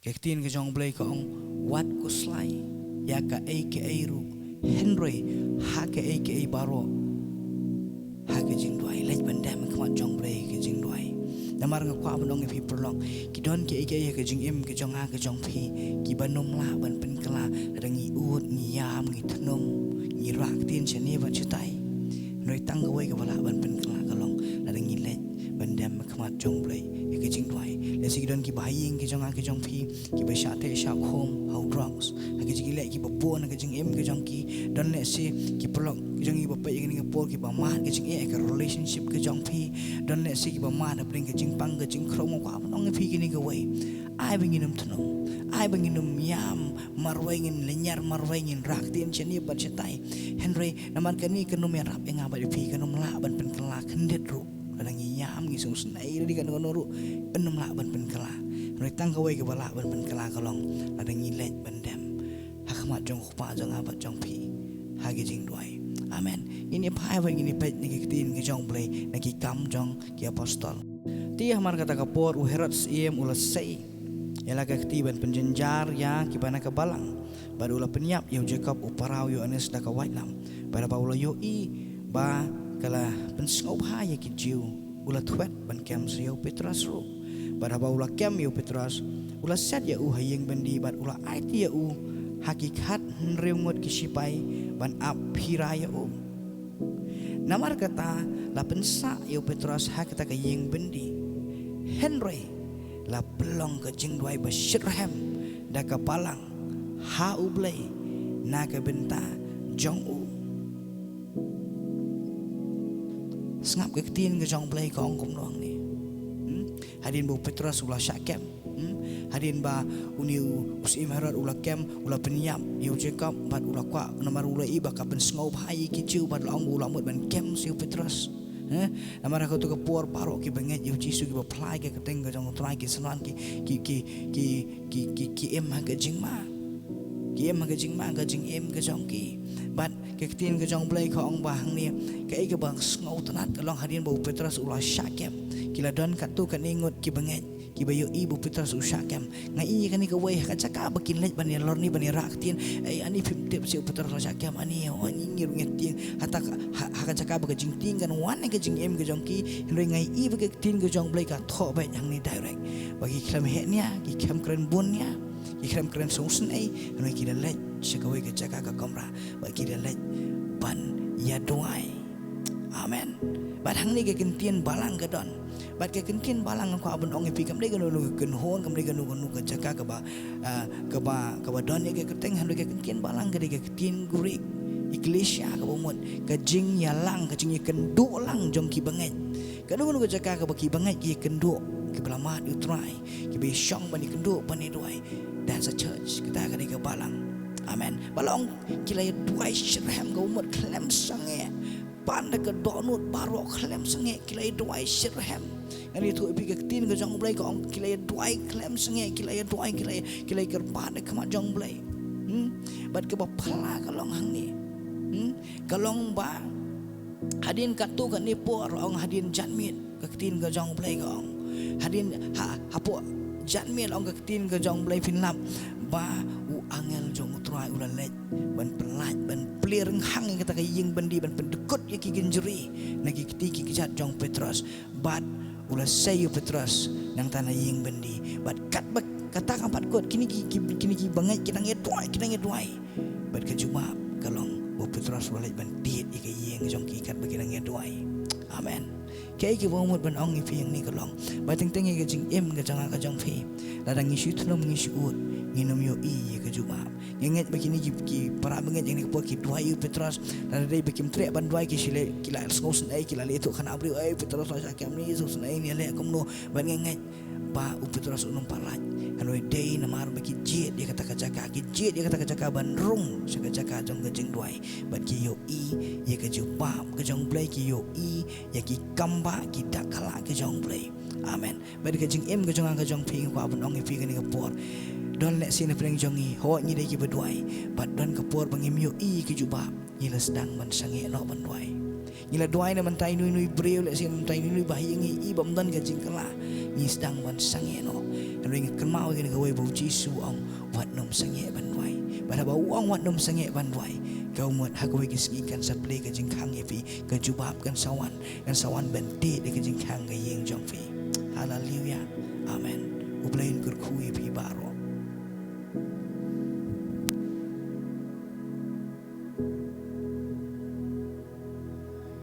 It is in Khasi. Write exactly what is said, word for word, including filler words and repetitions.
Ka ktien ka jong U Blei ka ong, wat khuslai ïa kaei kaei ruh, hynrei ha kaei kaei baroh ha ka jingduwai. Leit ban dem ha khmat jong U Blei ha ka jingduwai. Namar nga kwah ban ong ïa phi paralok, ki don kiei kiei ha ka jingim ka jong nga ka jong phi kiba nym lah ban pynkylla lada ngi ud, ngi ïam, ngi thnum, ngi rah ktien shane bad shatai. Hynrei tang kawei kaba lah ban pynkylla ka long lada ngi leit ban dem ha khmat jong U Blei ha ka jingduwai. Lehse ki don kiba ha ïing ki jong nga ki jong phi kiba shah teh shah khum ha u drugs, ha ka jingïaleh kiba bun ha ka jingim ki jong ki. Don lehse ki paralok ki jong ngi ba peit ïa kane ka por kiba mad ka jingeh ha ka relationship ki jong phi. Don lehse kiba mad hapdeng ka jingpang ka jingkhrum. Nga kwah ban ong ïa phi kane kawei, ai ba ngin nym thnum, ai ba ngin nym ïam marwei, ngin lynñiar marwei, ngin rah ktien shane bad shatai. Hynrei namar kane kan nym ïarap ïa nga bad ïa phi, kan nym lah ban pynkylla khyndiat ruh. Lada ngi ïam, ngi sngewsynei lane kano kano ruh, kan nym lah ban pynkylla. Hynrei tang kawei kaba lah ban pynkylla ka long lada ngi leit ban dem ha khmat jong U Kpa jong nga bad jong phi ha ka jingduwai. Amen. Ngin ïa phai bad ngin ïa peit na ki ktien ki jong U Blei na Ki Kam jong ki Apostol. Te hamar kata ka por u Herod Syiem u la sei ïa la ka kti ban pynjynjar ïa kiba na ka balang, bad u la pynïap ïa u Jakob u para u Ïohannes da ka waitlam. Bad haba u la ïohi ba ka la pynsngewbha ïa ki Jiw, u la thwet ban kem sa ïa u Petros ruh. Bad haba u la kem ïa u Petros, u la set ïa u ha ïing byndi bad u la aiti ïa u ha ki khathynriew ngut ki shipai ban ap phira ïa u. Namar kata la pynsah ïa u Petros ha kata ka ïing byndi. Hynrei la pynlong ka jingduwai ba shitrhem da ka balang ha U Blei na ka bynta jong u. Sngap ka ktien ka jong U Blei ka ong kumno hangne. Hmm? Hadien ba u Petros u la shah kem, hmm? Hadien ba une u, u Syiem Herod u la kem, u la pynïap ïa u Jakob bad u la kwah, namar u la ïohi ba ka pynsngewbha ïa ki Jiw bad la ong ba u la mut ban kem sa ïa u Petros. Eh? Namar ha kato ka por baroh kiba ngeit ïa u Jisu, kiba phla ïa ka kyrteng ka jong U Trai, ki synran ki, ki, ki, ki, ki, ki, ki im ha ka jingma. Ki im ha ka jingma ha ka jingim ka jong ki. Bad ka ktien ka jong U Blei ka ong ba hangne, kaei kaba sngewtynnat ka long hadien ba u Petros u la shah kem, ki la don katto katne ngut kiba ngeit, kiba ïohi ba u Petros u shah kem. Nga i ïa kane kawei, ha ka jaka ba kin leit ban ïalor ne ban ïarah ktien, ei, ani phim tip seh u Petros u la shah kem, ani, oh, ani ngi ruh ngi tieng. Hata ka, ha, ha ka jaka ba ka jingtieng kan wan ha ka jingim ka jong ki, hynrei nga i ba ka ktien ka jong U Blei ka thoh beit hangne direct ba ki khlem heh nia, ki khlem kren bun nia, ki khlem kren sngewsynei, hynrei ki la leit sha kawei ka jaka ka kamra bad ki la leit ban ïaduwai. Amen. Bad hangne ka ktien balang ka don. Bad ka ktien balang nga kwah ban ong ïa phi, kam dei kano kano ka kynhun, kam dei kano kano ka jaka kaba, ah, kaba, kaba don ïa ka kyrteng, hynrei ka ktien balang ka dei ka ktien Greek ekklesia, kaba mut ka jingïalang, ka jingïakynduh lang jong kiba ngeit. Kano kano ka jaka kaba kiba ngeit ki ïakynduh, kiba la mad ïa U Trai, kiba ïashong ban ïakynduh ban ïaduwai. That's a church. Kata ka dei ka balang. Amen. Ba la ong ki la ïaduwai shitrhem, kaba mut khlem sangeh. Pan da ka dohnud baroh khlem sangeh ki la ïaduwai shitrhem. Ngan ïathuh ïa phi, ka ktien ka jong U Blei ka ong ki la ïaduwai khlem sangeh, ki la ïaduwai, ki la, ki la ïakyrpad ha khmat jong U Blei. Hmm? Bad kaba phylla ka long hangne. Hmm? Ka long ba hadien katto katne por, ong hadien janmiet, ka ktien ka jong U Blei ka ong. Hadien ha, hapoh janmiet, ong ka ktien ka jong U Blei, phin lap ba u angel jong U Trai u la leit ban pyllait, ban plie rynghang ïa kata ka ïing byndi, ban pyndykut ïa ki kynjri na ki kti ki kjat jong u Petros. Bad u la sei ïa u Petros nangta na ïing byndi. Bad katba kata ka pat kut, kine ki, ki, kine kiba ngeit ki nang ïaduwai, ki nang ïaduwai. Bad ka jubab ka long ba u Petros u la leit ban tied ïa ka ïing jong ki katba ki nang ïaduwai. Amen. Kaei kaba nga mut ban ong ïa phi hangne ka long ba teng teng ïa ka jingim ka jong nga ka jong phi, lada ngi shu thnum, ngi shu ud, ngin ym ïohi ïa ka jubab. Ngi ngeit ba kine ki, ki para bangeit hangne ka por ki duwai ïa u Petros, lada dei ba kim treh ban duwai, ki shu leh, ki la sngewsynei, ki la leh ïathuh khana briew, ei, Petros la shah kem, ne sngewsynei ne leh kumno. Bad ngi ngeit ba u Petros um pat lait. Hynrei dei namar ba ki jied ïa kata ka jaka, ki jied ïa kata ka jaka ban rung sha ka jaka jong ka jingduwai. Bad ki ïohi ïa ka jubab ka jong U Blei, ki ïohi ïa ki kambah, ki dak khlak ki jong U Blei. Amen. Bad ka jingim ka jong nga ka jong phi, nga kwah ban ong ïa phi kane ka por, don lehse na pdeng jong ngi, hooid ngi dei kiba duwai, bad don ka por ba ngim ïohi ïa ka jubab. Ngi la sdang ban sangeh noh ban duwai. Ngi la duwai na bynta ino ino i briew, lehse na bynta ino ino i bahaïing, ngi i bym don ka jingkylla, ngi sdang ban sangeh noh. Hynrei nga kynmaw ïa kane kawei ba u Jisu u ong, wat nym sangeh ban duwai. Bad haba u ong wat nym sangeh ban duwai, ka mut ha kawei ka sngi kan sa plie ka jingkhang ïa phi, ka jubab kan sa wan, kan sa wan ban tih da ka jingkhang ka ïing jong phi. Haleluya. Amen. U Blei un kyrkhu ïa phi baroh.